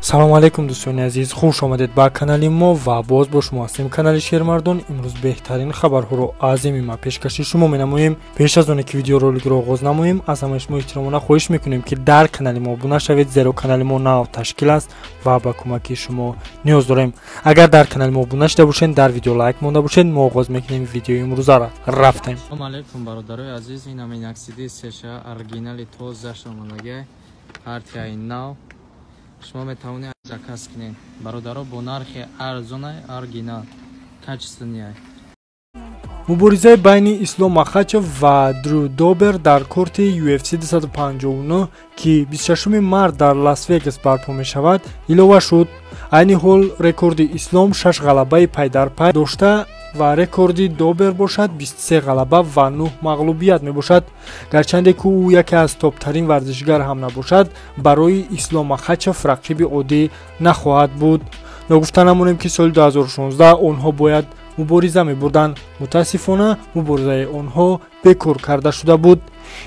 Салом алейкум, дӯстони азиз, хуш омадед ба канали мо ва боз бо шумо ҳастем, канали Шермардон. Имрӯз беҳтарин хабарҳоро аз ММА пешкаши шумо менамоем. Пеш аз оне ки видеороликро оғоз намоем, аз ҳамаи шумо эҳтиромона хоҳиш мекунем, ки дар канали мо обуна шавед, зеро канали мо нав ташкил аст ва ба кӯмаки шумо ниёз дорем. Агар дар канали мо обуна шуда бошед, дар видео лайк монда бошед, мо оғоз мекунем видеои имрӯзаро. Рафтем. Салом алейкум, бародарои азиз, ин Миноксидил сеша оригинали тоза шомадагай, партияи нав. Шумо метавонед заказ кунед, бародаро, бо нархи арзонай, оригинал, качественный. Муборизаи байни Ислом Махачев ва Дрю Добер дар корти UFC 259, ки 26 март дар Лас-Вегас барпо мешавад, илова шуд. Айни ҳол рекорди Ислом 6 ғалабаи пайдарпай дошта ва рекорди Добер бошад 23 ғалаба ва 9 мағлубият мебошад. Гарчанде ки ӯ яке аз топтарин варзишгар ҳам набошад, барои Ислом Махачев рақиби оддӣ нахоҳад буд. Ногуфта намонем, ки соли 2016 онҳо бояд мубориза мебурданд. Мутаассифона, муборизаи онҳо бекор карда шуда буд.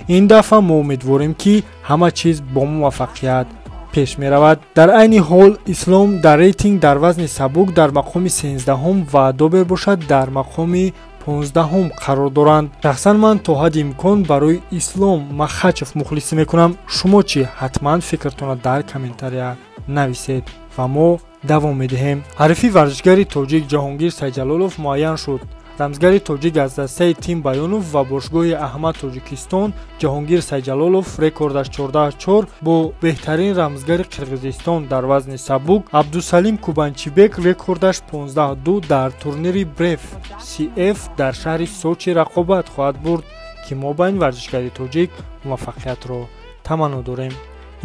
Ин дафъа мо умедворем, ки ҳама чиз бо муваффақият пеш меравад. Дар айни ҳол Ислом дар рейтинг дар вазни сабук дар мақоми 13-ҳум ва Добер бошад дар мақоми 15-ҳум қарор доранд. Шахсан ман то ҳадди имкон барои Ислом Махачев мухлисӣ мекунам. Шумо чӣ? Ҳатман фикртонро дар комментария нависед ва мо давом медиҳем. Ҳарифи варзишгари тоҷик Ҷаҳонгир Сайҷалолов муайян шуд. Рамзгари тоҷик аз дастаи Тим Баёнов ва бошгоҳи Аҳмад Тоҷикистон Ҷаҳонгир Сайҷалолов рекордаш 14-4 бо беҳтарин рамзгари Қирғизистон дар вазни сабук Абдусалим Кубанчибек рекордаш 15-2 дар турнири Бреф CF дар шаҳри Сочи рақобат хоҳад бурд, ки мо ба ин варзишгари тоҷик муваффақиятро таманно дорем.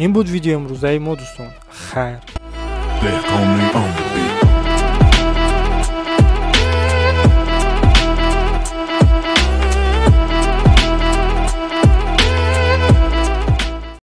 Ин буд видеои имрӯзаи мо, дӯстон. Хайр. Dehqani on the beat.